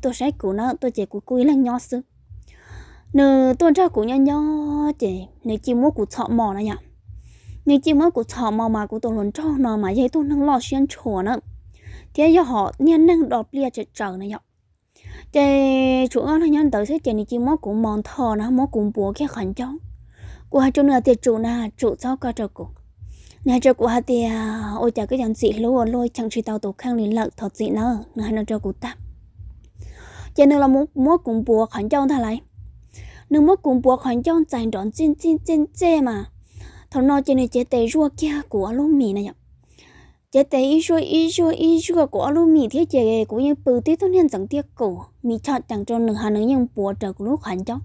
tuaj saib kuv na, tuaj ces kuv kuj ib leeg nyob xwb. Nws tuaj nrog kuv nyob nyob ces nws cia muab kuv txhom mos no yom. Nws cia muab kuv txhom mos mas kuv tus hluas nraug no mas yog ib tug neeg loj siab ntshua na, thiab yog hom niag neeg do pliaj tsawm tsawv na yom. Ces tshuav ob leeg nyob ntawd xwb ces nws cia muab kuv mos ntho na, muab kuv npuav kiag qhov ncauj. Kuv hais rau nws tias tsum na, tsum txhob koj rau kuv. Nws hais rau kuv hais tias ua cas koj yuav ntxim hlub ua luaj, cheem tsis tau tus kheej li lawm, thov txim nawb, nws hais no rau kuv tag. Ces nws los muab kuv npuav qhov ncauj ntag lauj. Nws muab kuv npuav qhov ncauj ntxais nrov ntxij ntxij ntxej ntxej mas, thaum no ces nws cev tes zuaj kiag kuv ob lub mis na yom. Cev tes ib zuaj ib zuaj ib zuaj kuv ob lub mis thiab ces kuv yeej pw tib tug niag ntxeev tiaj kum, mis choj cees rau nws, hos nws yeej npuav raws kuv lub qhov ncauj.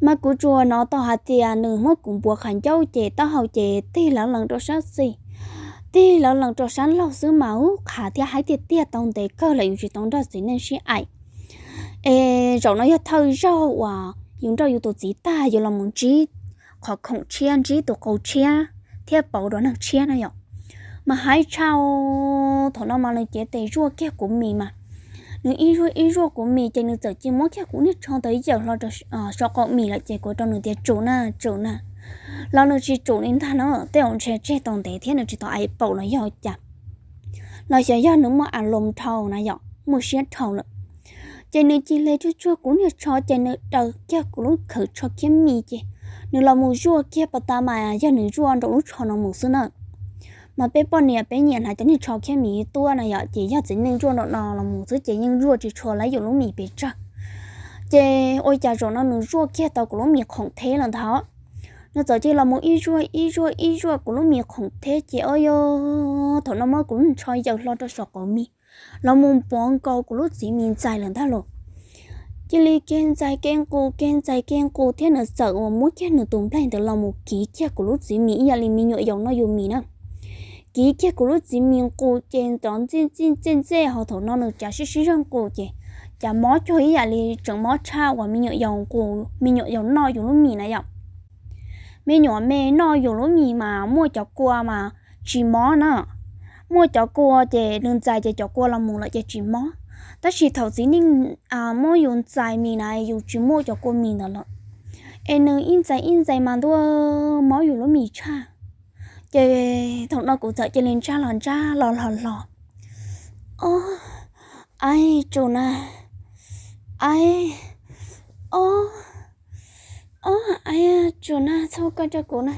Mas kuv tsuas hnov tau hais tias nws muab kuv npuav qhov ncauj ces taub hau ces tig lawv lees rau sab xis, tig lawv lees rau sab laug xwb mas ub, qhav thiab haib tiag tiag, tau ntev kawg lawm yus tsis tau nrog txiv neej sib aim. Es zaum no yog thawj zaug uas yus nrog yus tus txiv tag yus los mus ntsib qhov khoom tshiab, ntsib tus qau tshiab thiab pauv dua neeg tshiab na yom. Mas haib tshaj, thaum no mas nws cev tes zuaj kiag kuv mis mas, nws ib zuaj ib zuaj kuv mis ces nws txawm cia muab kiag kuv niag tsho ntawd yawm hlo rau saum qaum mis lawm ces kuv rau nws tias tsum na, tsum na. Los nws tsis tsum li ntag no, tej zaum ntshe tseg tau ntev thiab nws tsis tau aim paum los yog cas, los xyov yog nws muaj a loos dhau na yom, muaj siab dhau lawm. Ces nws cia li tsuag tsuag kuv niag tsho ces nws daws kiag kuv lub khawv tsho khiab mis ces nws los mus zuaj kiag pas tas mas yog nws zuaj nraum lub tsho no mus xwb na. Mas peb poj niam peb nyiam hnav cov niag tsho khiab mis tuaj na yom, ces yog txiv neej zuaj nraum no los mus xwb ces yeej zuaj tsis tshua lawm yus lub mis pes tsawg. Ces ua cas zaum no nws zuaj kiag tau kuv lub mis khoom theb lawm ntag. Nws txawm cia li los mus ib zuaj ib zuaj ib zuaj kuv lub mis khoom theb ces o yog thaum no muab kuv lub tsho yawm hlo rau saum qaum mis, los mus npuav nkaus kuv lub txiv mis ntxais lawm ntag lauj. Cia li kev ntxais kev nqus kev ntxais kev nqus thiab nws txawm uas muab kiag nws tus nplaig ntawd los mus kiv kiag kuv lub txiv mis ib yam li me nyuam yaus noj yus mis na. Kiv kiag kuv lub txiv mis nqus ces nrov ntxij ntxij ntxej ntxej, ho thaum no nws cav sib sib zog nqus ces cav mob cuag ib yam li tseem mob tshaj uas me nyuam yaus nqus, me nyuam yaus noj yus lub mis na yom. Me nyuam me noj yus lub mis mas muaj cov kua mas tsis mob na. Muaj cov kua ces nws ntxais ces cov kua los mus lawm ces tsis mob. Tab sis thaum txiv neej muab yus ntxais mis na yus tsis muaj cov kua mis ntawd lawm, es nws ib ntxais ib ntxais mas ntuj, mob yus lub mis tshaj. Ces thaum no kuv txawm cia li ntsaj los ntsaj los los los, o, aib tsum na, aib, o, o, aib tsum na, txhob koj rau kuv na.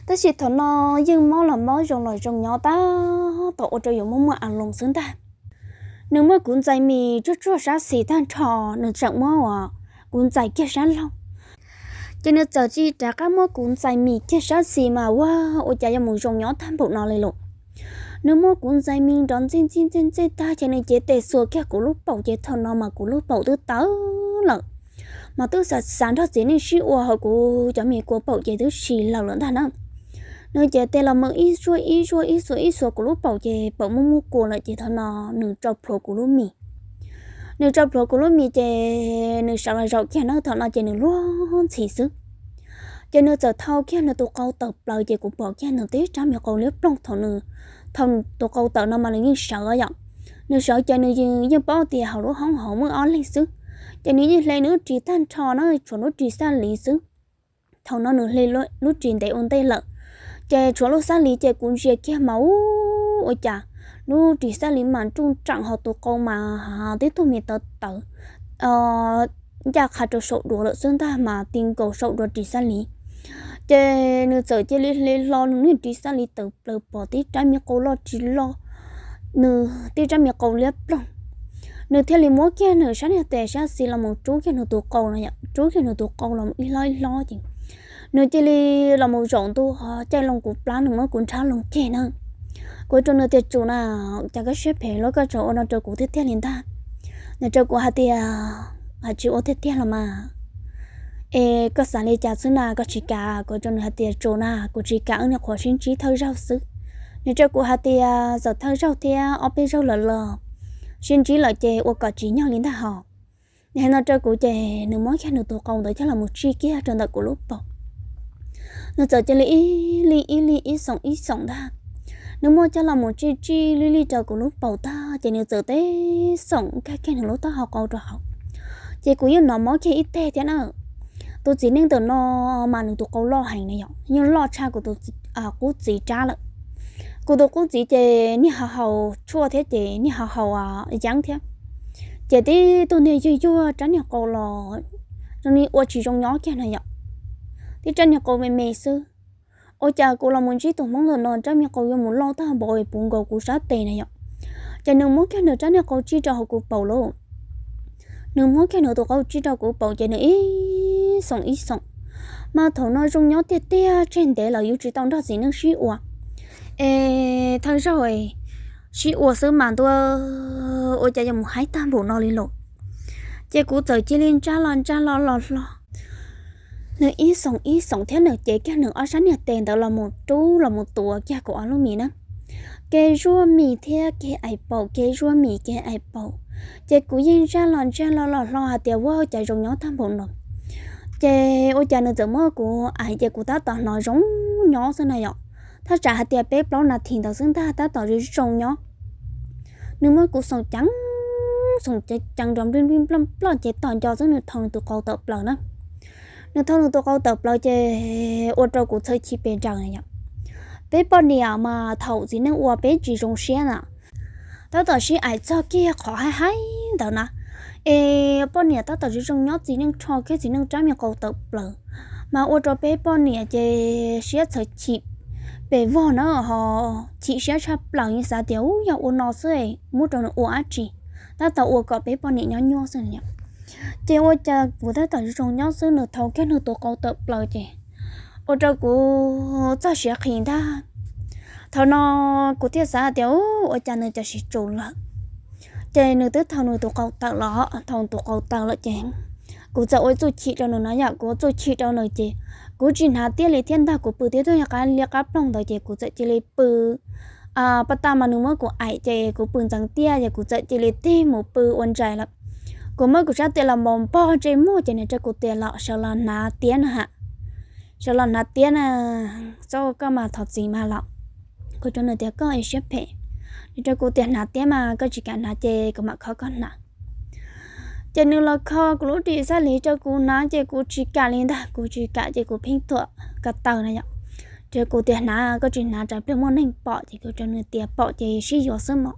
Tab sis thaum no yeej mob los mob zoo los zoo nyob tab tom ua rau yus muaj muaj a loos xwb ntag. Nws muab kuv ntxais mis tsuag tsuag sab xis tag nrho, nws tseem muab uas kuv ntxais kiag sab laug. Ces nws txawm cia li rov qab muab kuv ntxais mis kiag sab xis mas ua, ua cas yuav mus zoo nyob tag npaum no li lauj. Nws muab kuv ntxais mis nrov ntxij ntxij ntxej ntxej tag ces nws cev tes xuas kiag kuv lub paum ces thaum no mas kuv lub paum twb tawv lawm. Mas twb xav xav nrog txiv neej sib ua hauv kuv cov mis kua paum ces twb si laws lawm ntag na. Nws cev tes los mus ib zuaj ib zuaj ib xuas ib xuas kuv lub paum ces paum muaj muaj kua lawm ces thaum no nws tso plhuav kuv lub mis. Nws tso plhuav kuv lub mis ces nws sawv los zaum kiag na, thaum no ces nws luag ntxhi xwb. Ces nws txawm thau kiag nws tus qau tawm plaws ces kuv pom kiag nws tib rab me qau liab ploog thaum nws, thaum tus qau tawm no mas nws yeej sawv yom. Nws sawv ces nws yeej paub tias hauv lub hoob hauv muaj ob leeg xwb, ces nws yeej hle nws lub ris tag nrho na, tshuav lub ris xaj li xwb. Thaum no nws hle lub ris ntev ua ntej lawm, ces tshuav lub xaj li ces kuv ntsia kiag mas ub, ua cas lub ris xaj li mas nruj nreem ho tus qau mas tib tug me tawv tawv ncaj qha rau saum duav lawm xwb ntag mas ti nkaus saum duav ris xaj li. Ces nws txawm cia li hle hlo nws niag ris xaj li tawm plaws pom tib rab me qau loj tsis loj, nws tib rab me qau liab ploog. Nws thiaj li muab kiag nws sab niag tes sab xis los mus rub kiag nws tus qau no, rub kiag nws tus qau los ib hlob ib hlob ces nws cia li los mus zaum ntua caij loo kuv plab, nws muab kuv nrhab loo ceg na. Kuv rau nws tias tsum na, cas koj siab phem luaj, koj tseem ua no rau kuv tiag tiag li ntag. Nws rau kuv hais tias, hais tsis ua tiag tiag los mas, es koj xav li cas xwb na, koj tsis kam? Kuv rau nws hais tias tsum na, kuv tsis kam, wb nyuam qhuav sib ntsib thawj zaug xwb. Nws rau kuv hais tias txawm thawj zaug thiab ob peb zaug lawm los sib ntsib lawm ces ua kom tsim nyog li ntag hos. Nws hais no rau kuv ces nws muab kiag nws tus qau ntawd coj los mus tsij kiag rau ntawm kuv lub paum. Nws txawm cia li ib li ib li ib xoom ib xoom ntag. Nws muab coj los mus tsij tsij lij lij rau kuv lub paum tag ces nws txawm teb xoom kiag kiag nws lub taub hau qau rau hauv. Ces kuv yeej hnov mob kiag ib teg thiab na. Tus txiv neej ntawm no mas nws tus qau loj heev na yom, yeej loj tshaj kuv tus qub txiv rab lawm. Kuv tus qub txiv ces niag haus haus tshuaj thiab ces niag haus haus yeeb thiab. Ces tib tug niag yuag yuag rab niag qau los zoo li ua tsis zoo nyob kiag na yom, tib rab niag qau me me xwb. Ua cas kuv los mus ntsib tus hmoob ntawm no rab niag qau yuav mus loj tag npaum puv nkaus kuv sab tes na yom. Ces nws muab kiag nws rab niag qau tsij rau hauv kuv paum lauj. Nws muab kiag nws tus qau tsij rau kuv paum ces nws ib xoom ib xoom. Mas thaum no zoo nyob tiag tiag tseg ntev lawm yus tsis tau nrog txiv neej sib ua, es thawj zaug sib ua xwb mas ntuj, ua cas yuav mus haib tag npaum no li lauj. Ces kuv txawm cia li ntsaj los ntsaj los los hlo. Nws ib xoom ib xoom thiab nws cev kiag nws ob sab niag tes ntawd los mus rub los mus tuav kiag kuv ob lub mis na. Kev zuaj mis thiab kev aim paum, kev zuaj mis kev aim paum. Ces kuv yeej ntsaj los ntsaj los los hlo hais tias ua cas zoo nyob tag npaum no. Ces ua cas nws txawm muab kuv aim ces kuv tab tom hnov zoo nyob xwb na yom. Thaj tsam hais tias peb plaub nas this ntawd xwb ntag tab tom zoo zoo nyob. Nws muab kuv xoom ceev xoom ceev nrov nplij nplij nploj nploj ces tom nco xwb nws thau nws tus qau tawm plaws na. Nws thau nws tus qau tawm plaws ces ua rau kuv txhawj chim pes daws na yom. Peb poj niam mas thaum txiv neej ua peb tsis zoo siab na, tab tom sib aim txog kiag qhov haib haib ntawd na, es poj niam tab tom zoo zoo nyob txiv neej rho kiag txiv neej rab niag qau tawm plaws, mas ua rau peb poj niam ces siab txhawj chim pes vog na, ho chim siab tshaj plaws yeej xav tias ub yog ua no xwb muab rau nws ua dab tsi, tab tom ua kom peb poj niam nyob nyuaj xwb. Ces ua cas kuv tab tom zoo zoo nyob xwb nws thau kiag nws tus qau tawm plaws ces ua rau kuv txog siav qis ntag. Thaum no kuv thiaj xav tias ub ua cas nws cov siv tsum lawm. Ces nws twb thau nws tus qau tawm los, thau tus qau tawm lawm ces kuv txawm ua txuj chim rau nws na yom, kuv ua txuj chim rau nws ces kuv tsis hnav tiab li thiab ntag, kuv pw tib tug liab qab ploog ntawd ces kuv txawm cia li pw. Paj tag mas nws muab kuv aim ces kuv pw ntxeev tiaj ces kuv txawm cia li tig mus pw ua ntsais lawm. Kuv muab kuv sab tes los npog ntsej muag ces nws rau kuv tias los sawv los hnav tiab na ha, sawv los hnav tiab na, txhob koj mas thov txim mas los. Kuv rau nws tias koj siab phem. Nws rau kuv tias hnav tiab mas koj tsis kam hnav ces kuv mam khov koj hnav. Ces nws los kho kuv lub ris xab lis rau kuv hnav ces kuv tsis kam li ntag, kuv tsis kam ces kuv pheej thuam ko taw na yom. Rau kuv tias hnav koj tsis hnav tsam pliag muaj neeg pom ces kuv rau nws tias pom ces sib yuav xwb mos.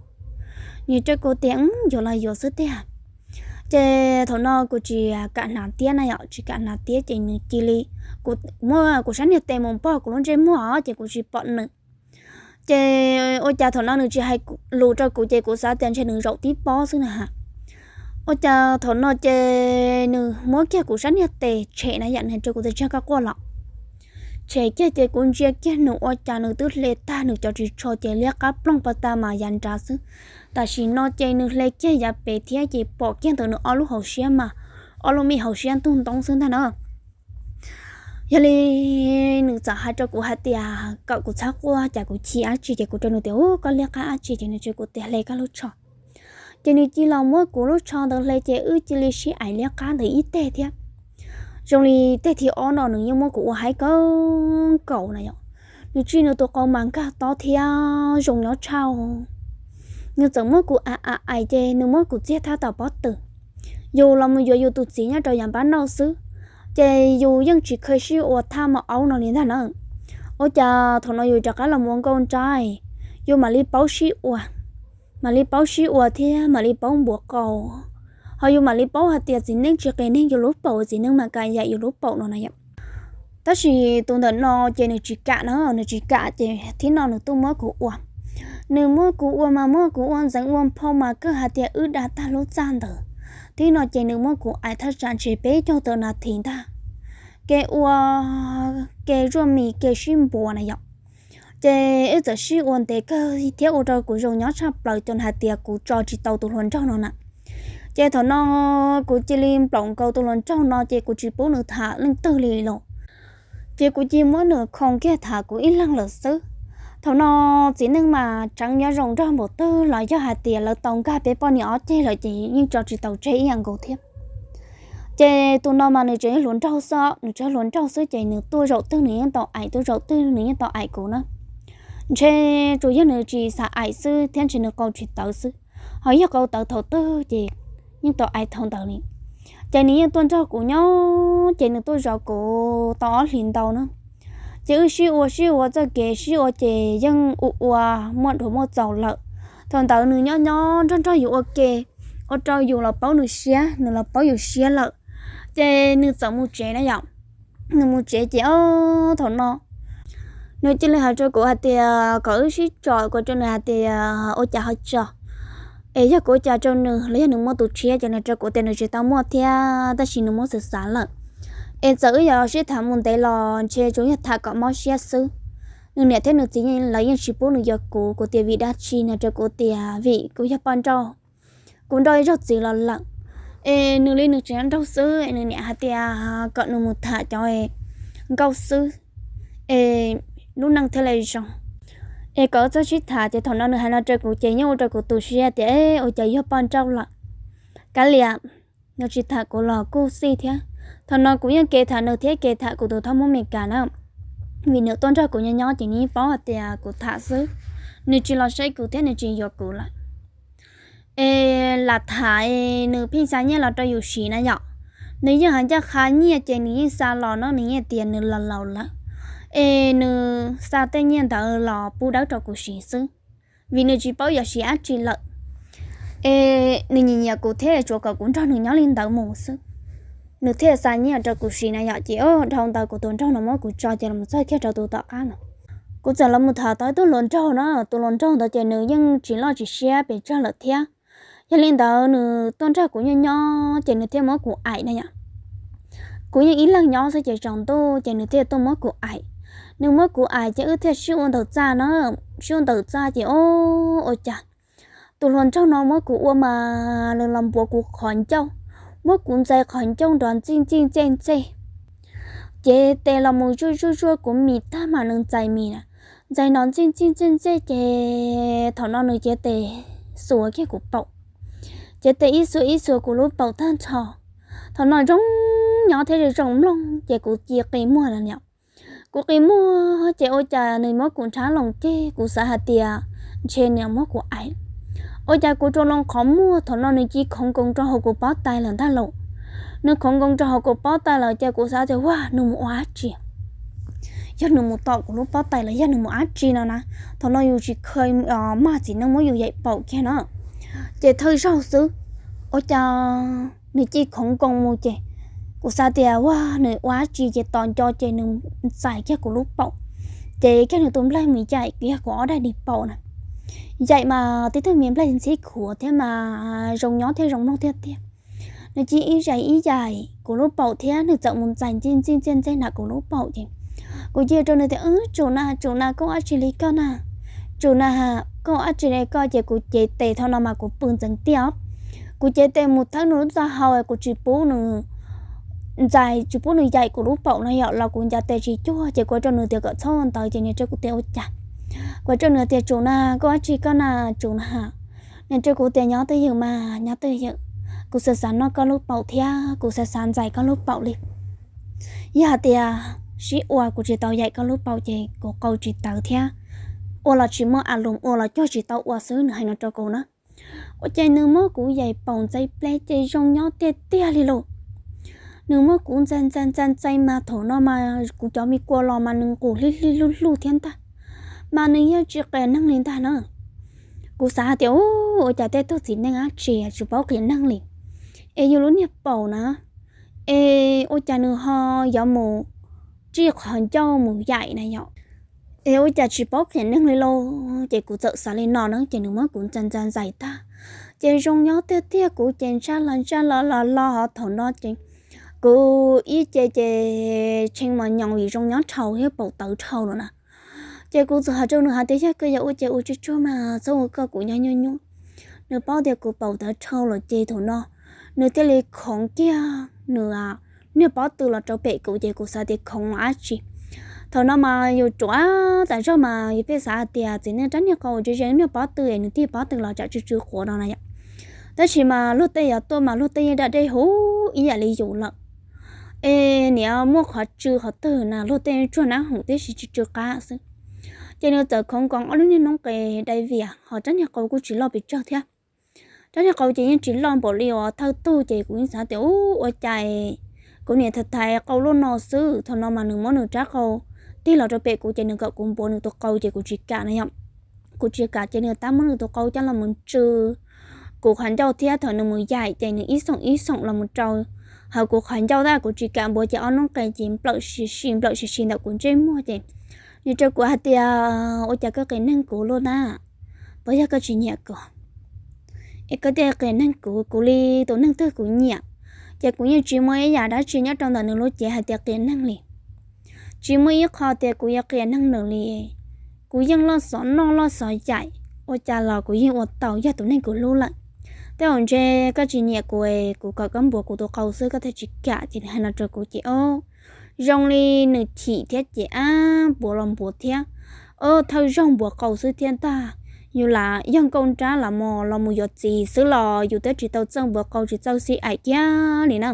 Nws rau kuv tias yuav los yuav xwb tiag. Ces thaum no kuv tsis kam hnav tiab na yom, tsis kam hnav tiab ces nws cia li, kuv muab kuv sab niag tes mus npog kuv lub ntsej muag ces kuv tsis pom nws. Ces ua cas thaum no nws tsis hais lus rau kuv ces kuv xav tias ntshe nws zaum tib pob xwb na ha. Ua cas thaum no ces nws muab kiag kuv sab niag tes tshem na yom, nws rau kuv tias tseg koj quaj los. Tshem kiag ces kuv ntsia kiag nws ua cas nws twb hle tag nws cov ris tsho ces liab qab ploog paj tag mas yav nrad xwb. Tam sim no ces nws hle kiag yav pem thiab ces pom kiag ntawm nws ob lub hauv siab mas ob lub me hauv siab ntug ntoo xwb ntag na. Yog li nws txawm hais rau kuv hais tias kom kuv txhob quaj, cas kuv chim dab tsi ces kuv rau nws tias ub koj liab qab dab tsi ces nws rau kuv tias hle koj lub tsho. Ces nws cia los muab kuv lub tsho ntawd hle ces wb cia li sib aim liab qab ntawd ib teg thiab. Zoo li teg thib ob no nws yeej muab kuv ua haib kawg nkaus na yom. Nws tsij nws tus qau mas nkag tob thiab zoo nyob tshaj. Nws txawm muab kuv aim aim aim ces nws muab kuv txiag thab tom pob tw. Yus los mus yuav yus tus txiv nyob rau yav npab noj xwb, ces yus yeej tsis kheev sib ua thaj mos aub no li ntag na. Ua cas thaum no yus rov qab los ua nkauj nraug, yus mam li paub sib ua, mam li paub sib ua thiab mam li paub npuav qau, ho yus mam li paub hais tias txiv neej tsis qias neeg yus lub paum, txiv neej mam kam yaim yus lub paum no na yom. Tab sis tus ntawm no ces nws tsis kam na, nws tsis kam ces thib no nws tuaj muab kuv ua. Nws muab kuv ua mas muab kuv ua ntxeev ua nphau mas kawg hais tias wb da tag lub txaj ntawd. Thib no ces nws muab kuv aim thaj tsam ntshe peb caug tawm nas this ntag. Kev ua, kev zuaj mis kev sib npuav na yom. Ces wb txawm sib ua ntev kawg thiab ua rau kuv zoo nyob tshaj plaws ces hais tias kuv tso tsis tau tus hluas nraug no na. Ces thaum no kuv cia li nplaum nkaus tus hluas nraug no ces kuv tsis pub nws tham leej twg li los. Ces kuv cia muab nws khoo kiag tham kuv ib leeg lawm xwb. Thaum no txiv neej mas tseem nyob zoo nraug npaum twg los yog hais tias lawv tau nkag peb poj niam ob ceg lawm ces yeej tso tsis tau tseg ib yam nkaus thiab. Ces tus no mas nws tseem yog hluas nraug xwb, nws tseem yog hluas nraug xwb ces nws tuaj zaum twg nws yeej tau aim, tuaj zaum twg nws yeej tau aim kuv na. Ntshe tsuas yog nws tsis xav aim xwb thiab ntshe nws qau tsis tawv xwb, ho yog qau tawv thaum twg ces yeej tau aim thaum ntawd li. Ces nws yeej tuaj nrog kuv nyob, ces nws tuaj zov kuv tau ob hlis ntau na. Ces wb sib ua sib ua txoj kev sib ua ces yeej ua ua muaj dua muaj txaus lawm. Thaum ntawd nws nyob nyob nrog nrog yus ua ke, ua rau yus los paub nws siab, nws los paub yus siab lawm. Ces nws txawm mus tsev na yom. Nws mus tsev ces ob thaum no nws cia li hais rau kuv hais tias kom wb sib tso, kuv rau nws hais tias ua cas ho tso, es yog kuv ua cas rau nws los yog nws muaj tus tshiab, ces nws rau kuv tias nws tsis tau muaj thiab tab sis nws muab xwm xav lawm. Es txawm wb yuav sib tham mus ntev los ntshe tsuas yog tham kom mob siab xwb. Nws niam thiab nws txiv lawv yeej tsis pub nws yuav kuv, kuv tias vim dab tsi, nws rau kuv tias vim kuv yog poj nrauj, kuv nrauj ib zaug txiv los lawm. Es nws li nws tseem nrauj xwb, nws niam hais tias kom nws mus tham cov nkauj xwb, es lub neej thiaj li zoo. Es kom txhob sib tham, ces thaum no nws hais no rau kuv ces yeej ua rau kuv tu siab tias ua cas yog poj nrauj lawm. Kav liam, nws tsis tham kuv los kuj xij thiab. Thaum no kuv yeej ke tham nws thiab ke tham kuv tus thab Hmoob Meskas na, vim nws tuaj nrog kuv nyob nyob ces nws yeej paub hais tias kuv tham xwb. Nws tsis los saib kuv thiab nws tsis yuav kuv lawm. Es lam tham es nws pheej xa nyiaj los rau yus siv na yom. Nws yeej hais ncaj qha nyiaj ces nws yeej xa los no, nws yeej tias nws los laus lawm, es nws xa tej nyiaj ntawd los pub dawb rau kuv siv xwb, vim nws tsis paub yuav siv dab tsi lawm. Es nws nyiam nyiam kuv thiab tsuas kom kuv nrog nws nyob li ntawd mus xwb. Nws thiaj xa nyiaj rau kuv siv na yom, ces dhau ntawd kuv tus nraug no muab kuv tso ces los txog kiag rau tus tom qab no. Kuv txawm los mus tham tau ib tug hluas nraug na, tus hluas nraug ntawd ces nws yeej tsis loj tsis siab pes tsawg lawm thiab. Yog li ntawd nws tuaj nrog kuv nyob nyob ces nws thiaj muab kuv aim na yom. Kuv yeej ib leeg nyob xwb ces tsaus ntuj ces nws thiaj tuaj muab kuv aim. Nws muab kuv aim ces wb thiaj sib ua ntaus txaj na, sib ua ntaus txaj ces o, ua cas tus hluas nraug no muab kuv ua mas nws los npuav kuv qhov ncauj, muab kuv ntxais qhov ncauj nrov ntxij ntxij ntxej ntxej. Cev tes los mus zuaj zuaj zuaj kuv mis tag mas nws ntxais mis na, ntxais nrov ntxij ntxij ntxej ntxej ces thaum no nws cev tes xuas kiag kuv paum, cev tes ib xuas ib xuas kuv lub paum tag nrho. Thaum no zoo nyob thiab zoo mloog ces kuv cia qi muag na yom. Kuv qi muag ces ua cas nws muab kuv nrhab loos ceg, kuv xav hais tias ntshe nws muab kuv aim. Ua cas kuv rua loo qhov muag, thaum no nws ci khoov nkoos rau hauv kuv pob tais lawm ntag lauj. Nws khoov nkoos rau hauv kuv pob tais lawm ces kuv xav tias ua nws mus ua dab tsi, yog nws mus tom kuv lub pob tais los yog nws mus dab tsi no na. Thaum no yus tsis kheev maj txiv neej muab yus yaim paum kiag no, ces thawj zaug xwb ua cas nws ci khoov nkoos mus ces kuv xav tias ua nws ua dab tsi ces tos nco ces nws ntxais kiag kuv lub paum, ces kiag nws tus nplaig mus yaim kiag kuv ob daim di paum na. Yaim mas tib tug me nplaig ntxhib khuav thiab mas zoo nyob thiab zoo mloog tiag tiag. Nws ci ib yaim ib yaim kuv lub paum thiab nws txawm mus ntxais ntxij ntxij ntxej ntxej nram kuv lub paum ces kuv cia rau nws tias tsum na, tsum na, koj ua dab tsi li koj na, tsum na, koj ua dab tsi li koj. Ces kuv cev tes thaum no mas kuv pw ntxeev tiaj, kuv cev tes mus thawb nws lub taub hau, kuv tsis pub nws ntxais, tsis pub nws yaim kuv lub paum no yom, los kuv ncav tes tsis cuag ces kuv rau nws tias kom txhob ua ntawd ces nws rau kuv tias ua cas, kuv rau nws tias tsum na, koj ua dab tsi koj na, tsum na. Nws rau kuv tias nyob twj ywm mas nyob twj ywm, kuv xav xav noj koj lub paum thiab kuv xav xav ntxais koj lub paum li. Yog hais tias sib ua kuv tsis tau yaim koj lub paum ces kuv qau tsis tawv thiab ua los tsis muaj a lus, ua los cuag tsis tau ua xwb, nws hais no rau kuv na. Ua ces nws muab kuv yaim paum ntxais pleb ces zoo nyob tiag tiag li lauj. Nws muab kuv ntxais ntxais ntxais ntxais mas thaum no mas kuv cov me kua los mas nws nqus hli hli hlub hlub thiab ntag, mas nws yeej tsis qias neeg li ntag na. Kuv xav hais tias ua cas tej tug txiv neej dab tsi tsis paub qias neeg li, es yus lub niag paum na, es ua cas nws ho yuav mus tsij qhov ncauj mus yaim na yom, es ua cas tsis paub qias neeg li lauj. Ces kuv txawm xav li no na ces nws muab kuv ntxais ntxais ntxais tag ces zoo nyob tiag tiag, kuv ces ntsaj los ntsaj los los los ho thaum no ces kuv ib ce ces tshee mos nyoos vim zoo nyob dhau thiab paum tawv dhau lawm na. Ces kuv txawm hais rau nws hais tias yog koj yuav ua ces ua tsuag tsuag mas txhob ua koj kuv nyob nyuaj nyuaj. Nws paub tias kuv paum tawv dhau lawm ces thaum no nws thiaj li khoov kiag nws niag pob tw los rau pem kuv ces kuv xav tias khoov dab tsi. Thaum no mas yus ruam tas zog mas yus pheej xav hais tias txiv neej rab niag qau tsis ze niag pob tw es nws tig pob tw los tsam tsw tsw quav no na yom. Tab sis mas luag tej yuav tuaj mas luag tej yeej da dej huv ib yam li yus lawm. Es niam muaj qhov tsw qhov twg na luag tej tsuag nab hoom tib si tsw tsw qab xwb. Ces nws txawm khoov nkoos ob lub niag noob qes dai vias, ho rab niag qau kuj tsis loj pes tsawg thiab. Rab niag qau ces yeej tsis loj npaum li uas thawj tug, ces kuv yeej xav tias, Ub, ua cas kuv niam thaiv thaiv qau luaj no xwb, thaum no mas nws muab nws rab qau tig los rau pem kuv, ces nws kom kuv npuav nws tus qau, ces kuv tsis kam na yom. Kuv tsis kam, ces nws tab muab nws tus qau coj los mus tsw kuv qhov ncauj thiab. Thaum nws mus yaim ces nws ib xoom ib xoom los mus rau hauv kuv qhov ncauj tab kuv tsis kam npuav, ces ob noob qes ces nplawm si si nplawm si si ntawm kuv ntsej muag, ces nws rau kuv hais tias, Ua cas koj qias neeg kuv luaj na? Puas yog koj tsis nyiam kuv? Es koj thiaj qias neeg kuv, kuv li tus neeg twg kuv nyiam, ces kuv yeej tsis muaj ib yam dab tsi nyob rau ntawm nws lub cev hais tias qias neeg li. Tsis muaj ib qho tias kuv yuav qias neeg nws li. Kuv yeej loj xov noj loj xov yaim, ua cas los kuv yeej ua tau, yog tus neeg kuv hlub lawm. Tej zaum ntshe koj tsis nyiam kuv, kuv kom koj npuav kuv tus qau xwb, koj thiaj tsis kam. Ces nws hais no rau kuv ces, o, zoo li nws chim thiab ces ab npuav los npuav thiab. O, thawj zaug npuav qau xwb thiab ntag. Yus lam yog nkauj nrab los mus, los mus yuav txiv xwb los yus twb tsis tau txawj npuav qau, tsis txawj sib aim kiag li na.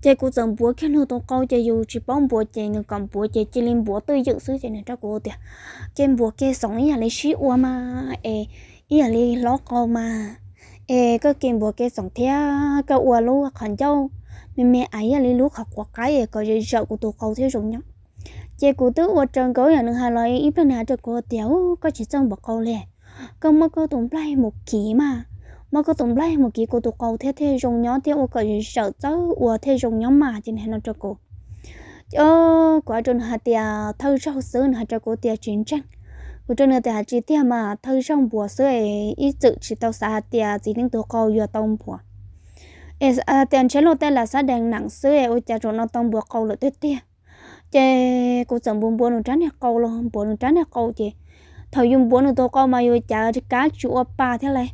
Ces kuv txawm npuav kiag nws tus qau, ces yus tsis paub npuav ces nws kom npuav ces cia li npuav twj ywm xwb, ces nws rau kuv tias, Cia npuav ke xoom ib yam li sib ua mas, es ib yam li hlob qau mas, es koj ke npuav ke xoom thiab koj ua lub qhov ncauj me me ib yam li lub qhov quav qaib es kom zawm zawm kuv tus qau thiaj zoo nyob. Ces kuv twb ua raws nkaus yam nws hais los ib pliag nws hais rau kuv tias, Ub, koj tsis txawj npuav qau li, koj muab koj tus nplaig mus kiv mas, muab koj tus nplaig mus kiv kuv tus qau thiab thiaj zoo nyob thiab ua kom zawm zawm txawb ua thiaj zoo nyob mas, ces nws hais no rau kuv. Ces kuv hais rau nws hais tias thawj zaug xwb, nws hais rau kuv tias tsis ntseeg. Kuv rau nws tias tsis tiag mas, thawj zaug npuav xwb es ib txwm tsis tau xav hais tias txiv neej tus qau yuav tau npuav, es tias ntshe luag tej lam xab dees nam xwb es ua cas zaum no tau npuav qau lawm tiag tiag. Ces kuv txawm npuav npuav nws rab niag qau los npuav nws rab niag qau ces thaum yus npuav nws tus qau mas yus cav kab tsis ua pa thiab lauj,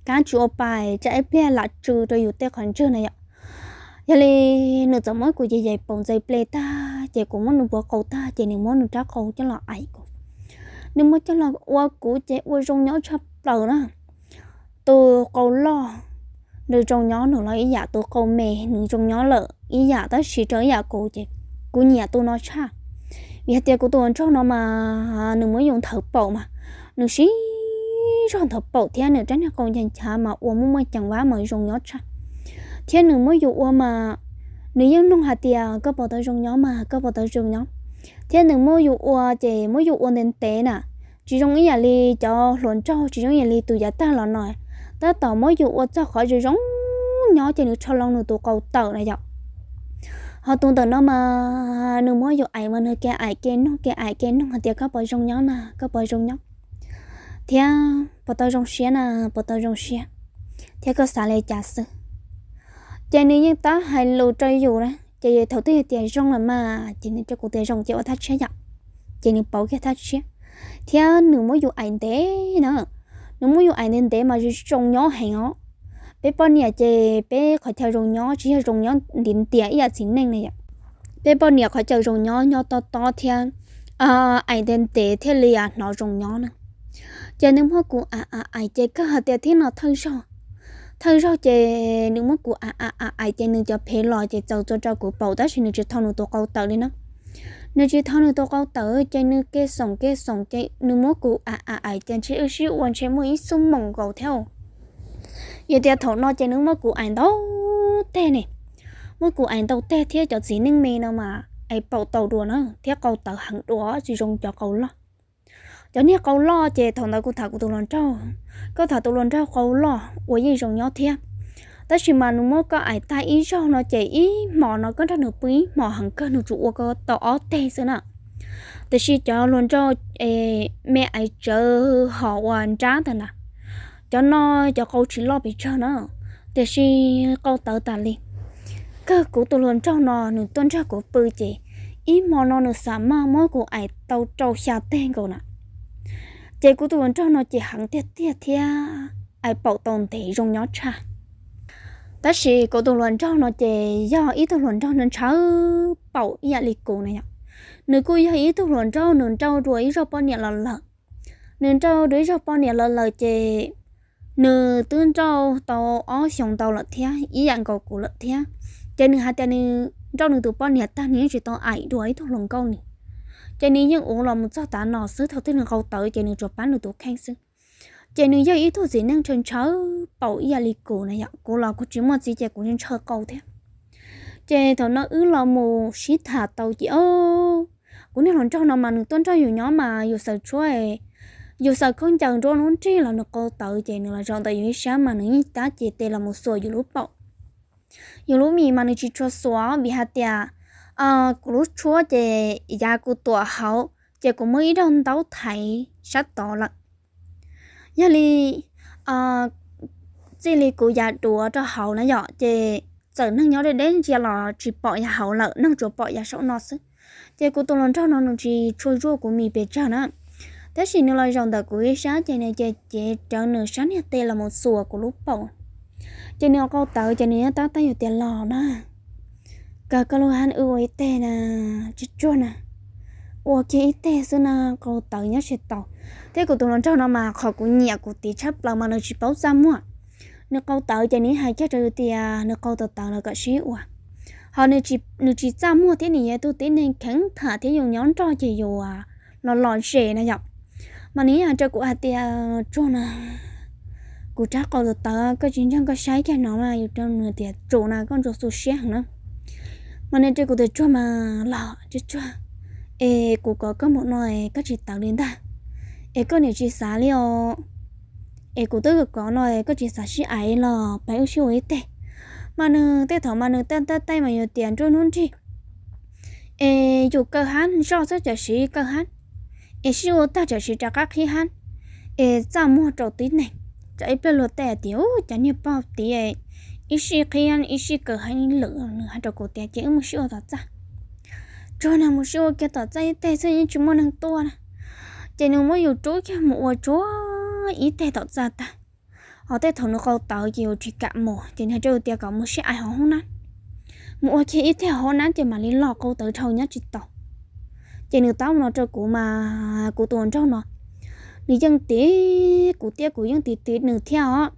kab tsis ua pa, tsam ib pliag lam tsw rau yus tej qhov ntswg na yom. Yog li nws txawm muab kuv yaim yaim paum ntxais ple tag ces kuv muab nws npuav qau tag ces nws muab nws rab qau coj los aim kuv. Nws muab coj los ua kuv ces ua zoo nyob tshaj plaws na. Tus qau loj nws zoo nyob nws los ib yam, tus qau me nws zoo nyob lawm ib yam, tab sis raws ib yam kuv ces kuv nyiam tus no tshaj. Vim hais tias kuv tus hluas nraug no mas nws muab yus nthawv paum mas nws siv zog nthawv paum thiab nws rab niag qau ncha nchav mas ua muaj muaj ceem vab mas zoo nyob tshaj. Thiab nws muab yus ua mas nws yeej nug hais tias koj puas tau zoo nyob mas, koj puas tau zoo nyob. Thiab nws muab yus ua ces muab yus ua ntev ntev na, tsis zoo ib yam li cov hluas nraug, tsis zoo ib yam li tus yav tag los no, tab tom muab yus ua txog qhov zoo zoo nyob ces nws rho loo nws tus qau tawm na yom. Ho tus ntawm no mas nws muab yus aim mas nws ke aim ke nug, ke aim ke nug hais tias koj puas zoo nyob na, koj puas zoo nyob, thiab puas tau zoo siab na, puas tau zoo siab, thiab koj xav li cas xwb. Ces nws yeej tab hais lus rau yus na, ces thaum twg yog tias zoo lawm mas ces nws rau kuv tias zoo ces ua thaj tshiab yom, ces nws pauv kiag thaj tshiab. Thiab nws muab yus aim ntev na, nws muab yus aim ntev ntev mas zoo nyob heev os. Peb poj niam ces peb qhov chaw zoo nyob tsis yog zoo nyob ntiav ntiav ib yam txiv neej na yom. Peb poj niam qhov chaw zoo nyob nyob tob tob thiab aim ntev ntev thiaj li hnov zoo nyob na. Ces nws muab kuv aim aim aim ces kawg hais tias thiab no thawj zaug, thawj zaug ces nws muab kuv aim aim aim aim ces nws cov phev los ces txaus txua rau kuv paum tab sis nws tsis thau nws tus qau tawm li na. Nws tsis thau nws tus qau tawm ces nws ke xoom ke xoom ces nws muab kuv aim aim aim ces ntshe wb sib ua ntshe muaj ib xuab moos nkaus thiab. Yog tias thaum no ces nws muab kuv aim ntau teg ne, muab kuv aim ntau teg thiab cov txiv neej me no mas aim paum tau dua na thiab qau tawv heev dua tsis zoo cov qau loj. Cov niag qau loj ces thaum ntawd kuv tham kuv tus hluas nraug, koj tham tus hluas nraug qau loj ua yeej zoo nyob thiab. Tab sis mas nws muab koj aim tag ib zaug no ces ib hmos no koj nrog nws pw ib hmos heev kawg nws tsuas ua koj tau ob teg xwb na. Tiam sis cov hluas nraug me aiv tsawv hos ua nrab ntawd na, cov no cov qau tsis loj pes tsawg na, tiam sis qau tawv tas li. Kawg kuv tus hluas nraug no nws tuaj nrog kuv pw ces ib hmo no nws xam maj muab kuv aim tau rau xya teg nkaus na. Ces kuv tus hluas nraug no ces heev tiag tiag thiab aim paum tau ntev zoo nyob tshaj. Tab sis kuv tus hluas nraug no ces yog ib tug hluas nraug ntshaw paum ib yam li kuv na yom. Nws kuj yog ib tug hluas nraug nws nrauj dua ib zaug poj niam los lawm. Nws nrauj dua ib zaug poj niam los lawm ces nws twb nrauj tau ob xyoos ntau lawm thiab ib yam nkaus kuv lawm thiab. Ces nws hais tias nws nrauj nws tus poj niam tag nws yeej tsis tau aim dua ib tug hluas nkauj ni. Ces nws yeej ua los mus txog tav no xwb, thaum twg nws qau tawv ces nws tsuas pab nws tus kheej xwb. Ces nws yog ib tug txiv neej ntshaw ntshaw paum ib yam li kuv na yom, kuv los kuv tsis muaj txiv ces kuv ntshaw qau thiab. Ces thaum no wb los mus sib tham tau ces, o, kuv niag hluas nraug no mas nws tuaj nrog yus nyob mas yus xaws tshuab, yus xaws khaub ncaws nruab hnub nrig los nws qau tawv ces nws los zaum ntawm yus ib sab mas nws yeej tab ces tes los mus xuas yus lub paum. Yus lub mis mas nws tsis tshua xuas vim hais tias kuv lub tshuab ces yav kuv tuam hauv ces kuv muab ib daug ntaub thaiv sab tod lawm. Yog li txij li kuv yav duav rau hauv na yom, ces txawm neeg nyob deb deb ntsia los tsis pom yav hauv lawm, neeg tsuas pom yav saum no xwb. Ces kuv tus hluas nraug no nws tsis tshua zuaj kuv mis pes tsawg na, tab sis nws los zaum ntawm kuv ib sab ces nws ces cev rawv nws sab niag tes los mus xuas kuv lub paum. Ces nws qau tawv ces nws yeej tab tab yus tias los na, kawg koj lub hab wb ua ib teg na, tsuag tsuag na, ua kiag ib teg xwb na, qau tawv nyob tsis tau. Thiab kuv tus hluas nraug no mas qhov kuv nyiam kuv tiv tshaj plaws mas nws tsis paub txaj muag. Nws qau tawv ces nws hais kiag rau yus tias nws qau tawv tawv los kom sib ua. Ho nws tsis txaj muag thiab nws yog tus tib neeg kheev tham thiab yus nyob nrog ces yus los lom zem na yom. Mas nws yeej hais rau kuv hais tias, tsuag na, kuv rab qau tawv tawv, koj tsis ntseeg koj saib kiag no mas yus rau nws tias tsum na, koj ntsuas xu siab heev na. Mas nws rau kuv tias tsuag mas los tsuag tsuag, es kuv kom koj mus no es koj tsis tawv li ntag, es koj niam tsis xav li os, es kuv twb kom koj no es koj tsis xav sib aiv los pab wb sib ua ib teg. Mas nws tej thaum mas nws tej tej tej mas yus tias nruab hnub nrig, es yus kaw hab zoj xwb tsam siv kaw hab, es sib ua tag tsam siv rov qab qhib hab, es txaj muag rau tib neeg. Tsam ib pliag luag tej hais tias ub, cov niag pog tid ib sij qhib ib sij kaw hab lwm, nws hais rau kuv tias ces wb mus sib ua tom txaj. Tsuag na, mus sib ua kiag tom txaj ib teg xwb yeej tsis muaj neeg tuaj na. Ces nws muab yus rub kiag mus ua tsuag ib teg tom txaj tag. Ho tej thaum nws qau tawv ces yus tsis kam mus ces nws hais rau yus tias kom mus sib aiv hauv hoob nab, mus ua kiag ib teg hauv hoob nab ces mam li los, qau tawv dhau nyob tsis tau. Ces nws tab ua no rau kuv mas kuv tus hluas nraug no nws yeej tiv kuv thiab kuv yeej tiv tiv nws thiab os.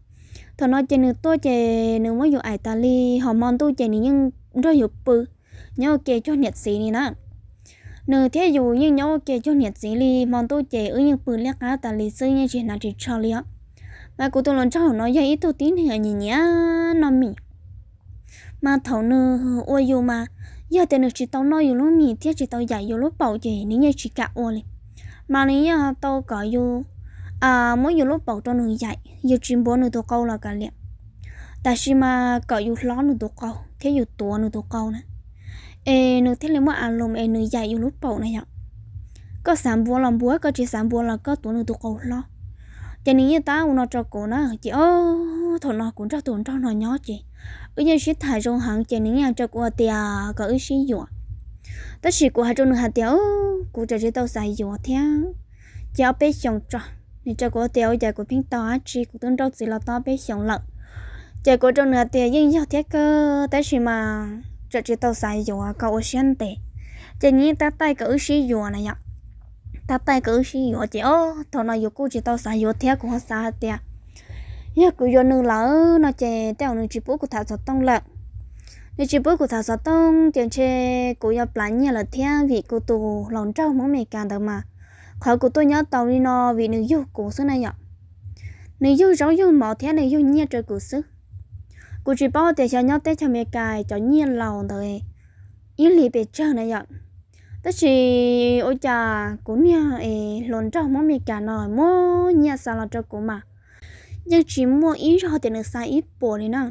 Thaum no ces nws tuaj ces nws muab yus aiv tas li, ho hmo ntuj ces nws yeej nrog yus pw nyob ua ke cuag niam txiv li na. Nws thiab yus yeej nyob ua ke cuag niam txiv li, hmo ntuj ces wb yeej pw liab qab tas li xwb, yeej tsis hnav ris tsho li os. Mas kuv tus hluas nraug no yog ib tug tib neeg nyiam nyiam noj mis. Mas thaum nws ua yus mas yog tias nws tsis tau noj yus lub mis thiab tsis tau yaim yus lub paum ces nws yeej tsis kam ua li. Mas nws yeej tau kom yus muab yus lub paum rau nws yaim, yus tsis npuav nws tus qau los kav liam, tab sis mas kom yus hlob nws tus qau thiab yus tuav nws tus qau na, es nws thiaj li muaj a loos es nws yaim yus lub paum na yom. Koj xav npuav los npuav, koj tsis xav npuav los koj tuav nws tus qau hlob. Ces nws yeej tab ua no rau kuv na ces o, thaum no kuv nrog tus nraug no nyob ces wb yeej sib tham zoo heev ces nws yeej hais rau kuv hais tias kom wb sib yuav. Tab sis kuv hais rau nws hais tias kuv tseem tsis tau xav yuav thiab, ces ob peb xyoos tso. Nws rau kuv tias ua cas kuv pheej tau dab tsi, kuv twb nrauj txiv los tau ob peb xyoos lawm. Ces kuv rau nws hais tias yeej yog thiab kawg, tab sis mas tseem tsis tau xav yuav, kom ua siab ntev. Ces nws yeej tab taij kom wb sib yuav na yom. Tab taij kom wb sib yuav ces o, thaum no yus kuj tsis tau xav yuav thiab, kuv ho xav hais tias yog kuv yuav nws lawm no ces tej zaum nws tsis pub kuv tham xov tooj lawm. Nws tsis pub kuv tham xov tooj ces ntshe kuv yuav plab nyiaj lawm thiab, vim kuv tus hluas nraug Hmoob Amelikas ntawd mas qhov kuv tuaj nyob tau li no vim nws yug kuv xwb na yom. Nws yug zaub yug mov thiab nws yug nyiaj rau kuv xwb. Kuv tsis paub tias xyov nyob teb chaws Amelikas cov nyiaj laus ntawd ib hlis pes tsawg na yom. Tab sis ua cas kuv niag hluas nraug Hmoob Amelikas no muab nyiaj xa los rau kuv mas yeej tsis muaj ib zaug tias nws xa ib puas li na.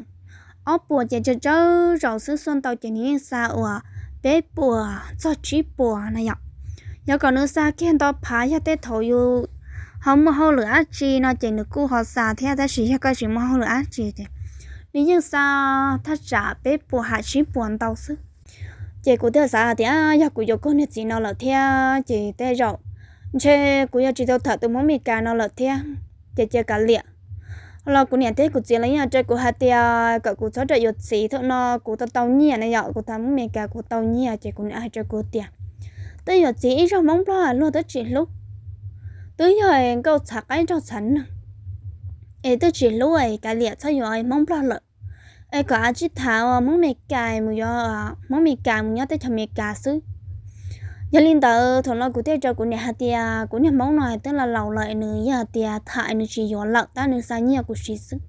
Ob puas ces tsawg tsawg zaus xwb, xuaj ntau ces nws yeej xa uas peb puas txog tsib puas na yom. Yog kom nws xa kiag nto phav, yog tej thaum yus ho muaj hauj lwm dab tsi no ces nws kuj ho xa thiab, tab sis yog koj tsis muaj hauj lwm dab tsi ces nws yeej xa thaj tsam peb puas ham tsib puas ntau xwb. Ces kuv thiaj xav hais tias yog kuv yuav kuv niag txiv no lawm thiab ces tej zaum ntshe kuv yuav tsis tau tham tus Hmoob Amelikas no lawm thiab, ces cia kav liam. Los kuv niam thiab kuv txiv los yeej hais rau kuv hais tias kom kuv txhob rawm yuav txiv, thaum no kuv tau tau nyiaj na yom, kuv tham Hmoob Amelikas kuv tau nyiaj, ces kuv niam hais rau kuv tias twb yuav txiv ib zaug Hmoob Nplog luag twb tsis hlub, twb yog nkauj txhav qaib nraug txhav neeg, es twb tsis hlub es kav liam txhob yuav Hmoob Nplog lawm, es kom av tsib tham Hmoob Amelikas mus yuav, Hmoob Amelikas mus nyob teb chaws Amelikas xwb. Yog li ntawd thaum no kuv thiaj rau kuv niam hais tias kuv niag Hmoob no twb los laus lawm, nws yog hais tias tham nws tsis yuav lawm, tab nws xa nyiaj kuv siv xwb.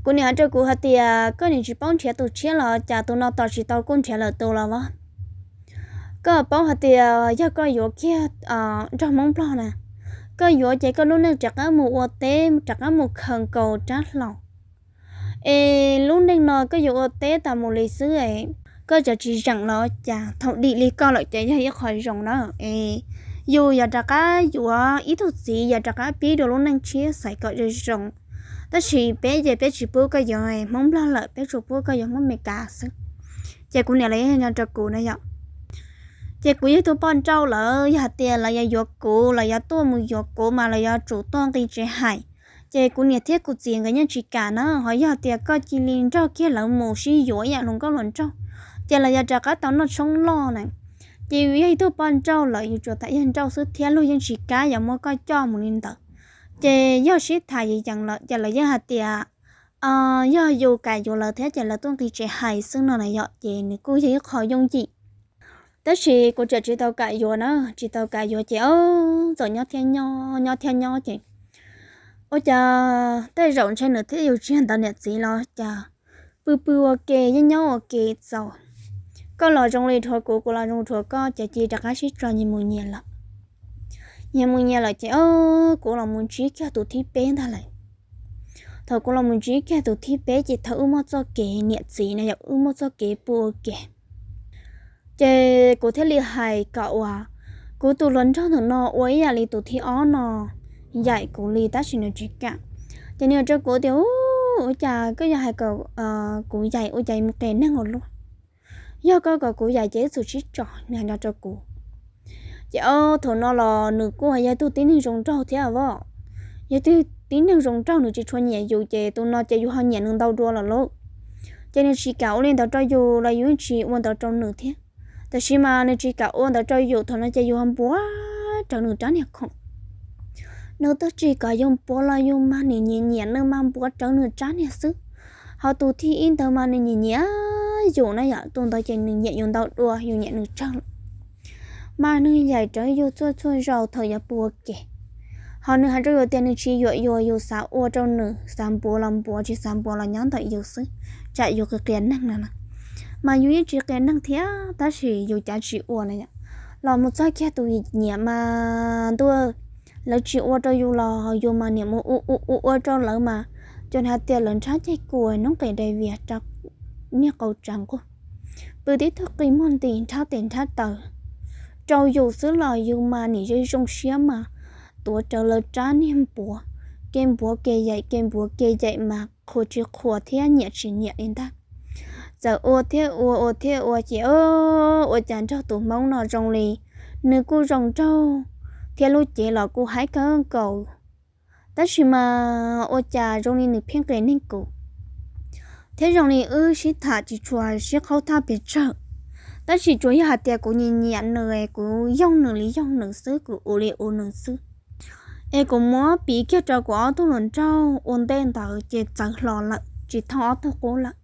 Kuv niam hais rau kuv hais tias koj niam tsis paub nrhiav tus tshiab los cas, tus no tos tsis tau kuj nrhiav lawm tus los as. Koj paub hais tias yog koj yuav kiag nrog Hmoob Nplog na, koj yuav ces koj lub neej rov qab mus ua teb, rov qab mus khaws nkaus rab hlau. Es lub neej no koj yuav ua teb tas mus li xwb, koj tseem tsis zeem los cas? Thaum dim li koj lawm ces yog ib qho zoo na. Es yus yog rov qab yuav ib tug txiv, yog rov qab pib dua lub neej tshiab xaiv kom zoo zoo. Tab sis peb ces peb tsis pub koj yuav Hmoob Nplog lawm, peb tsuas pub koj yuav Hmoob Amelikas xwb. Ces kuv niam lawv yog no rau kuv na yom. Ces kuv yog ib tug poj nrauj lawm, yog hais tias lawv yuav yuav kuv, lawv yuav tuaj mus yuav kuv mas lawv yuav tsum tuaj nqis tsev hais. Ces kuv niam thiab kuv txiv nkawd yeej tsis kam na, ho yog tias koj cia li nrog kiag lawv mus sib yuav ib yam hluas nkauj hluas nraug, ces lawv yuav rov qab tau noj tshoob loj na. Ces yus yog ib tug poj nrauj lawm, yus tsuas tham yog nrauj xwb thiab luag yeej tsis kam yuav muab koj coj mus li ntawd. Ces yog sib tham yees yees lawm ces lawv yeej hais tias yog yus kam yuav lawv thiab ces lawv tuaj nqis tsev hais xwb no na yom, ces nws kuj yog ib qho yooj yim. Tab sis kuv tseem tsis tau kam yuav na, tsis tau kam yuav ces ob txawm nyob thiab nyob, nyob thiab nyob ces ua cas tej zaum ntshe nws thiab yus tsis yog ntawd niam txiv los cas, pw pw ua ke, nyob nyob ua ke txaus. Koj los zoo li dhuav kuv, kuv los zoo dhuav koj, ces cia rov qab sib tso nyias mus nyias lawm. Nyias mus nyias lawm ces kuv los mus ntsib kiag tus thib peb ntag lawm. Thaum kuv los mus ntsib kiag tus thib peb ces thaum wb muaj txoj kev niam txiv na yom, wb muaj txoj kev pw ua ke. Ces kuv thiaj li hais kom uas kuv tus hluas nraug ntawm no ua ib yam li tus thib ob no yaim kuv li, tab sis nws tsis kam. Ces nws hais rau kuv tias, Ua cas koj yuav hais kom kuv yaim, ua cas mus qias neeg ua luaj? Yog koj kom kuv yaim ces wb txum sib tso, nws hais no rau kuv. Ces ob thaum no los nws kuj yog tus tib neeg zoo nraug thiab os. Yog tus tib neeg zoo nraug nws tsis tshua nyiam yus ces tus no ces yus ho nyiam nws ntau dua lawm lauj. Ces nws tsis kam ua li ntawd rau yus los yus yeej tsis ua ntawd rau nws thiab. Tab sis mas nws tsis kam ua ntawd rau yus, thaum no ces yus ho npuav rawv nws rab niag khoom. Nws twb tsis kom yus npuav los yus mas nws nyiam nyiam, nws mas npuav rawv nws rab niag xwb. Ho tus thib ib ntawd mas nws nyiam nyiam yus na yom, tus ntawd ces nws nyiam yus ntau dua, yus nyiam nws tsawg lawm. Mas nws yaim rawv yus txhua txhua zaus thaum yuav pw ua ke. Ho nws hais rau yus tias nws tsis yuam yus, yus xav ua rau nws, xav npuav los npuav, tsis xav npuav los nyob ntawm yus xwb, tsam yus qias qias neeg no na. Mas yus yeej tsis qias neeg thiab, tab sis yus cav tsis ua na yom. Los mus txog kiag tus nyiam mas ntuj, lawv tsis ua rau yus los yus mas niam mus ua ua ua ua rau lawv mas, cov hais tias lawv nrhab ceg kua, noob qes dai vias rau niag qau tsav nquag, pw tib tug qi muag nti nrhab tes nrhab taw rau yus xwb los yus mas nim zoo zoo siab mas tuav rawv lawv rab niag npuav, ke npuav ke yaim, ke npuav ke yaim mas qhuas tsis qhuas thiab nyiam tsis nyiam li ntag. Txawm ua thiab ua, ua thiab ua ces ua cas nrog tus hmoob no zoo li nws kuj zoo nraug thiab lub cev los kuj haib kawg nkaus, tab sis mas ua cas zoo li nws pheej qias neeg kuv, thiab zoo li wb sib tham tsis tshua sib qhaub thaj pes tsawg. Tab sis tsuas yog hais tias kuv nyiam nyiam nws, kuv yoog nws li yoog nws xwb, kuv ua li ua nws xwb, es kuv muab piv kiag rau kuv ob tug hluas nraug ua ntej ntawd ces txawv hlo lawm, tsis thooj ob tug qub lawm.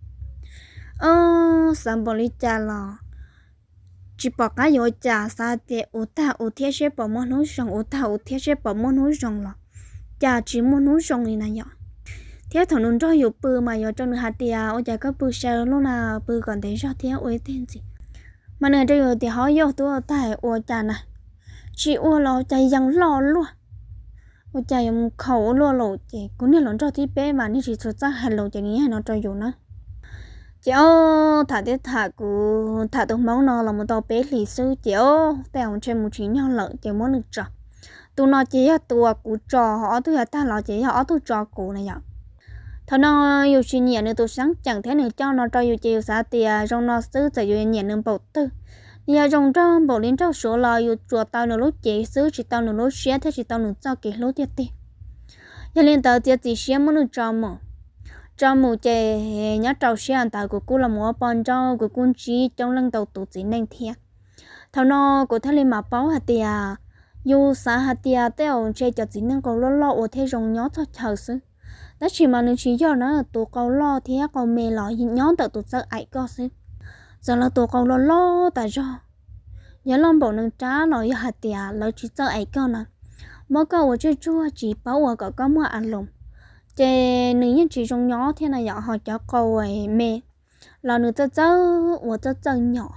Xav npaum li cas los tsis pom qab yuav ua cas, xav tias ua tag ua thiab seb puas muaj hnub zoo, ua tag ua thiab seb puas muaj hnub zoo los cas tsis muaj hnub zoo li na yom. Thiab thaum nws nrog yus pw mas yuav rau nws hais tias ua cas koj pw sawv luaj na, pw kom ntev zog thiab ua ib teg ntxiv. Mas nws hais rau yus tias ho yog tuaj tag ua cas na, tsis ua los cas yees loj luaj, ua cas yuav mus khaus ua luaj lawm. Ces kuv niag hluas nraug thib peb mas nws tsis txhua txawj hais lus ces nws hais no rau yus na. Ces ob tham thiab tham, kuv tham tus hmoob no los mus tau peb hlis xwb ces ob tej zaum ntshe mus tsis nyog lawm ces muab nws tso. Tus no ces yog tus uas kuv tso, ob tug yav tag los ces yog ob tug tso kuv na yom. Thaum no yus tsis nyiam nws tus xeeb ceem thiab nws coj no rau yus ces yus xav tias zoo no xwb txawm yus nyiam nws npaum twg, nws yog zoo nraug npaum li nraug suav los yus tsuas tau nws lub cev xwb, tsis tau nws lub siab thiab tsis tau nws txoj kev hlub tiag tiag. Yog li ntawd txiav txim siab muab nws tso mus. Tso mus ces nyob rau sij hawm ntawd kuv kuj los mus ua poj nrauj, kuv kuj ntsib coob leej ntau tus txiv neej thiab. Thaum no kuv thiaj li mam paub hais tias, yus xav hais tias tej zaum ntshe cov txiv neej qau loj loj ua thiaj zoo nyob txog chaw xwb, tab sis mas nws tsis yog na, tus qau loj thiab qau me los nyob ntawm tus txawj aim koj xwb. Txawm los tus qau loj loj tas zog, Yog loj npaum neeg rab los yog hais tias lawv tsis txawj aim koj na, muab koj ua tsuj tsuag tsis paub ua kom koj muaj a loos, ces nws yeej tsis zoo nyob thiab na yom. Ho cov qau me los nws txawj txawj ua txawj txawj nyom.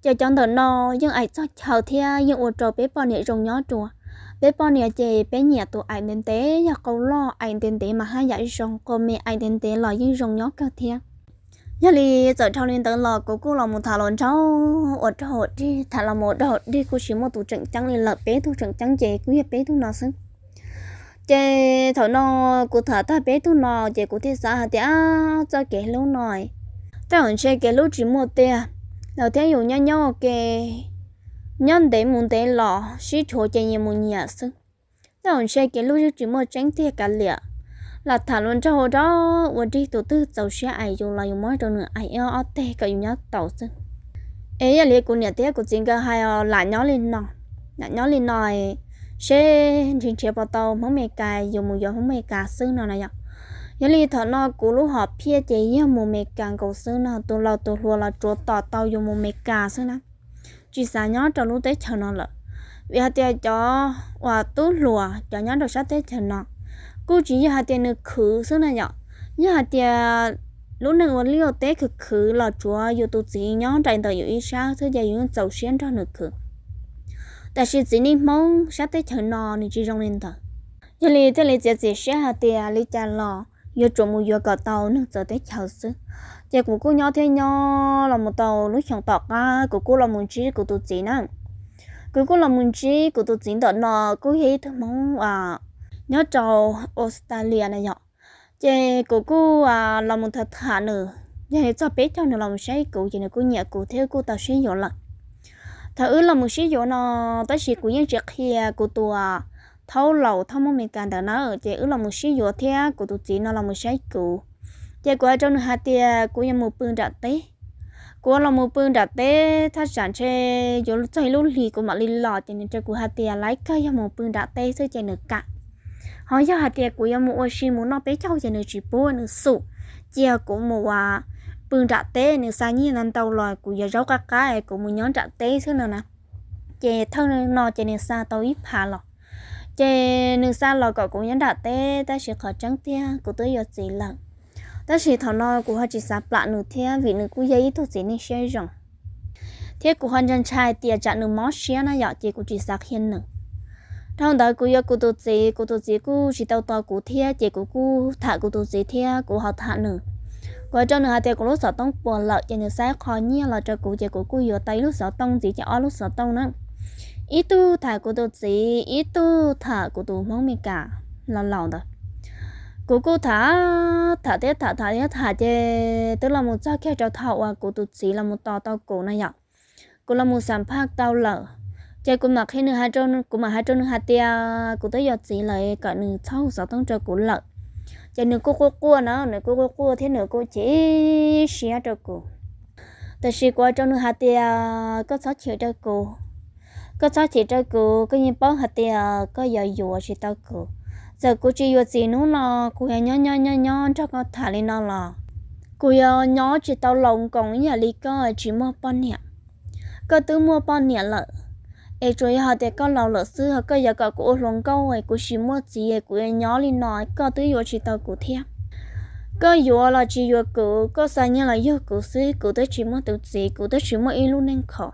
Ces cov ntawm no yeej aim txog chaw thiab yeej ua rau peb poj niam zoo nyob dua. Peb poj niam ces peb nyiam tus aim ntev ntev, yog qau loj aim ntev ntev mas haj yam zoo, qau me aim ntev ntev los yeej zoo nyob kawg thiab. Yog li txawm dhau li ntawd los kuv kuj los mus tham hluas nraug ua rau hauv dig, tham los mus ua rau hauv dig kuj tsis muaj tus tseem ceeb li lawm, peb tug tseem ceeb ces kuj yog peb tug no xwb. Ces thaum no kuv tham tag peb tug no ces kuv thiaj xav hais tias txoj kev hlub no tej zaum ntshe kev hlub tsis muaj tiag, lawv thiab yus nyob nyob ua ke, nyob ntev mus ntev los sib tshuav ces nyias mus nyias xwb. Tej zaum ntshe kev hlub yeej tsis muaj tseeb tiag kav liam. Lam tham hluas nraug ua rau ua dig, tus twg txaus siab aim yus los yus muab rau nws aim ib ob teg kom yus nyob tau xwb. Es yog li kuv niam thiab kuv txiv nkawd hais os, lam nyob li no, lam nyob li no seb nrhiav nrhiav puas tau Hmoob Amelikas, yus mus yuav Hmoob Amelikas xwb no na yom. Yog li thaum no kuv lub hom phiaj ces yog mus Amelikas nkaus xwb no, tus laus tus hluas los tsuav tos tau yus mus Amelikas xwb na, tsis xav nyob rau lub teb chaws no lawm. Vim hais tias cov uas tub hluas cov nyob rau sab teb chaws no kuj tsis yog hais tias nws khwv xwb na yom. Yog hais tias lub neej ua liaj ua teb khwv khwv los tsuav yus tus txiv nyob nraim ntawm yus ib sab xwb ces yus yeej txaus siab nrog nws khwv. Tab sis txiv neej Hmoob sab teb chaws no nws tsis zoo li ntawd. Yog li thiaj li txiav txim siab hais tias li cas los yuav tsum mus yuav kom tau neeg txawv teb chaws xwb. Ces kuv kuj nyob thiab nyob los mus tau lub xyoo tom qab kuv kuj los mus ntsib kuv tus txiv na. Kuv kuj los mus ntsib kuv tus txiv ntawm no, kuj yog ib tug Hmoob nyob rau Australia na yom. Ces kuv kuj los mus tham tham nws, yog li txog peb caug nws los mus saib kuv ces nws kuj nyiam kuv thiab kuj tau sib yuav lawm. Thaum wb los mus sib yuav no, tab sis kuv yeej tsis qhia kuv tus thaub laus thaub Hmoob Amelikas ntawd na, ces wb los mus sib yuav thiab kuv tus txiv no los mus saib kuv. Ces kuv hais rau nws hais tias kuv yuav mus pw nram teb. Kuv los mus pw nram teb thaj tsam ntshe yuav txog ib lub hlis kuv mam li los, ces nws rau kuv hais tias laiv kawg yog mus pw nram teb xwb ces nws kam. Ho yog hais tias kuv yuav mus ua si mus noj peb caug ces nws tsis pub, nws xum cia kuv mus ua pw nram teb, nws xa nyiaj ntau ntau los kuv yuav zaub qab qab es kuv mus nyob nram teb xwb no na. Ces thawj no ces nws xa tau ib phav los, ces nws xa los kom kuv nyob nram teb, tab sis qhov tseeb tiag kuv twb yuav txiv lawm. Tab sis thaum no kuv ho tsis xav plam nws thiab vim nws kuj yog ib tug txiv neej siab zoo, thiab kuv ho ntshai ntshai tias tsam nws mob siab na yom, ces kuv tsis xav qhia nws. Dhau ntawd kuv yuav kuv tus txiv, kuv tus txiv kuj tsis tau tos kuv thiab, ces kuv kuj tham kuv tus txiv thiab kuv ho tham nws. Kuv hais rau nws hais tias kuv lub xov tooj puas lawm, ces nws xa ib qho nyiaj los rau kuv, ces kuv kuj yuav tau ib lub xov tooj ntxiv, ces ob lub xov tooj na. Ib tug tham kuv tus txiv, ib tug tham kuv tus Hmoob Amelikas laus laus ntawd. Kuv kuj tham, tham thiab tham, tham thiab tham, ces twb los mus txog kiag rau thaum uas kuv tus txiv los mus tos tau kuv na yom. Kuv los mus xam phaj tau lawm, ces kuv mam qhia nws, kuv mam hais rau nws hais tias kuv twb yuav txiv lawm, kom nws txhob hu xov tooj rau kuv lawm. Ces nws kuj quaj quaj na, nws kuj quaj quaj thiab nws kuj chim siab rau kuv. Tab sis kuv hais rau nws hais tias koj txhob chim rau kuv, koj txhob chim rau kuv, koj yeej paub hais tias koj yuav yuav tsis tau kuv. Txawm kuv tsis yuav txiv hnub no, kuv yuav nyob nyob nyob nyob nrog koj tham li no los kuv yuav nyob tsis tau laus nkoos ib yam li koj tsis muaj poj niam. Koj twb muaj poj niam lawm, es tsuas yog hais tias koj laus lawm xwb, ho koj yuav kom kuv ua hluas nkauj es kuv tsis muaj txiv es kuv yuav nyob li no, koj twb yuav tsis tau kuv thiab. Koj yuav los tsis yuav kuv, koj xa nyiaj los yug kuv xwb, kuv twb tsis muaj tus txiv, kuv twb tsis muaj ib lub neej khov.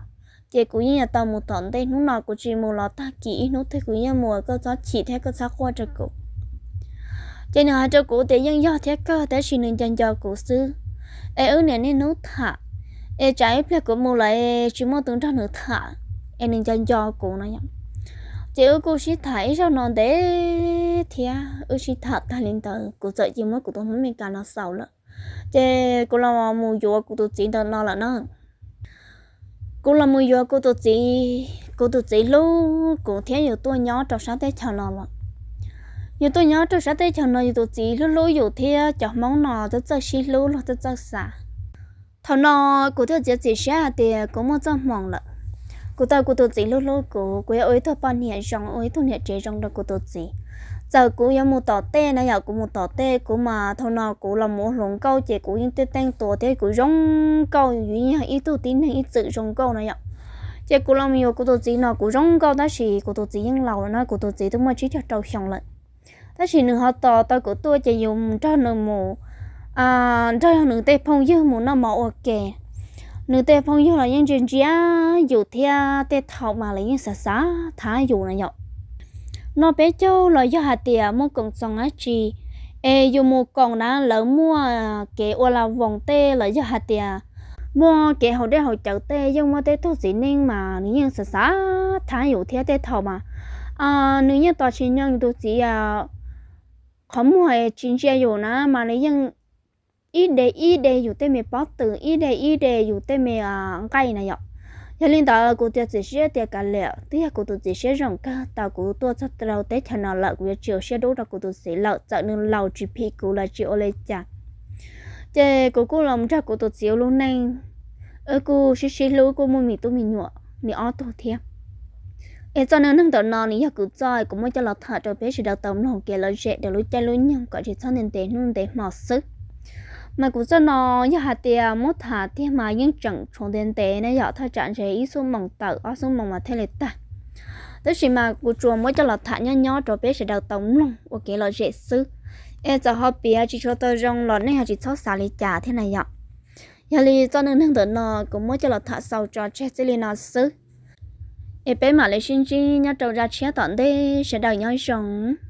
Ces kuv yeej yuav tau mus tom ntej, hnub no kuv tsis mus los tag kis ib hnub twg kuv yeej mus, koj txhob chim thiab koj txhob quaj rau kuv. Ces nws hais rau kuv tias yeej yog thiab kawg, tab sis nws nco nco kuv xwb. Es wb niaj hnub tham, es tsam ib pliag kuv mus lawm es tsis muaj tus nrog nws tham, es nws nco nco kuv no yom. Ces wb kuj sib tham ib zaug no ntev thiab, wb sib tham tag li ntawd kuv txawm cia muab kuv tus Hmoob Amelikas no xaus lawm. Ces kuv los mus yuav kuv tus txiv ntawm no lawm na. Kuv los mus yuav kuv tus txiv, kuv tus txiv hlub kuv thiab yus tuaj nyob rau sab teb chaws no lawm. Yus tuaj nyob rau sab teb chaws no yus tus txiv hlub hlub yus thiab cov Hmoob no txawj txawj sib hlub luag txawj txawj xav. Thaum no kuv thiaj txiav txim siab hais tias kuv muaj txoj hmoov lawm. Kuv tau kuv tus txiv hlub hlub kuv, kuv yuav ua ib tug poj niam zoo, ua ib tug niam tsev zoo rau kuv tus txiv. Txawm kuv yuav mus tom tej na yom, kuv mus tom tej kuv mas thaum no kuv los mus ua hluas nkauj ces kuv yeej tej teej tua thiab kuv zoo nkauj, yus yeej yog ib tug tib neeg ib txwm zoo nkauj na yom. Ces kuv los mus yuav kuv tus txiv no kuv zoo nkauj tab sis kuv tus txiv yeej laus lawm no, kuv tus txiv twb muaj tsib caug rau xyoo lawm. Tab sis nws ho tos tau kuv tuaj ces yus nrog nws mus, nrog nws tej phooj ywg mus noj mov ua ke. Nws tej phooj ywg los yeej ntsia ntsia yus thiab tej thaum mas lawv yeej xav xav thab yus na yom. Noj peb caug los yog hais tias muaj koom txoos dab tsi es yus mus koom na lawv muaj kev ua la voos tej los yog hais tias muaj kev haus dej haus cawv tej, yeej muaj tej tug txiv neej mas nws yeej xav xav thab yus thiab tej thaum mas nws yeej tos tsis nyoog yus tus txiv qhov muag tsis ntsia yus na mas nws yeej ib de ib de yus tej me pob tw, ib de ib de yus tej me nqaij na yom. Yog li ntawd kuv tias txiav siab tias kav liam, twb yog kuv tus txiv siab zoo kawg tau kuv tuaj txog rau teb chaws no lawm kuv yuav tsis ua siab dub rau kuv tus txiv lawm, txawm nws laus tsis phim kuv los tsis ua li cas. Ces kuv kuj los nrog kuv tus txiv ua lub neej, wb kuj sib sib hlub, kuj muaj me tub me nyuam li ob tug thiab. Es txoj neej neeg ntawm no nws yog kuv txoj, kuv muab coj los tham rau peb sawv daws tau mloog kev lom zem rau lub caij lub nyoog kom tsis txhob ntev ntev hnub ntev hmo xwb. Mas kuv txoj no yog hais tias muab tham tiag mas yeej tseem tshuav ntev ntev ne yom, thaj tsam ntshe ib xuab moos tawm ob xuab moos mas thiaj li tag. Tab sis mas kuv tsuas muab coj los tham nyob nyob rau peb sawv daws tau mloog ua kev lom zem xwb. Es txawm ho piav tsis tshua tau zoo los nej ho tsis txhob xav li cas thiab na yom. Yog li txoj neej neeg ntawm no kuv muab coj los tham xaus tso tseg txij li no xwb. Es peb mam li sib ntsib nyob rau zaj tshiab tom ntej, sawv daws nyob zoo.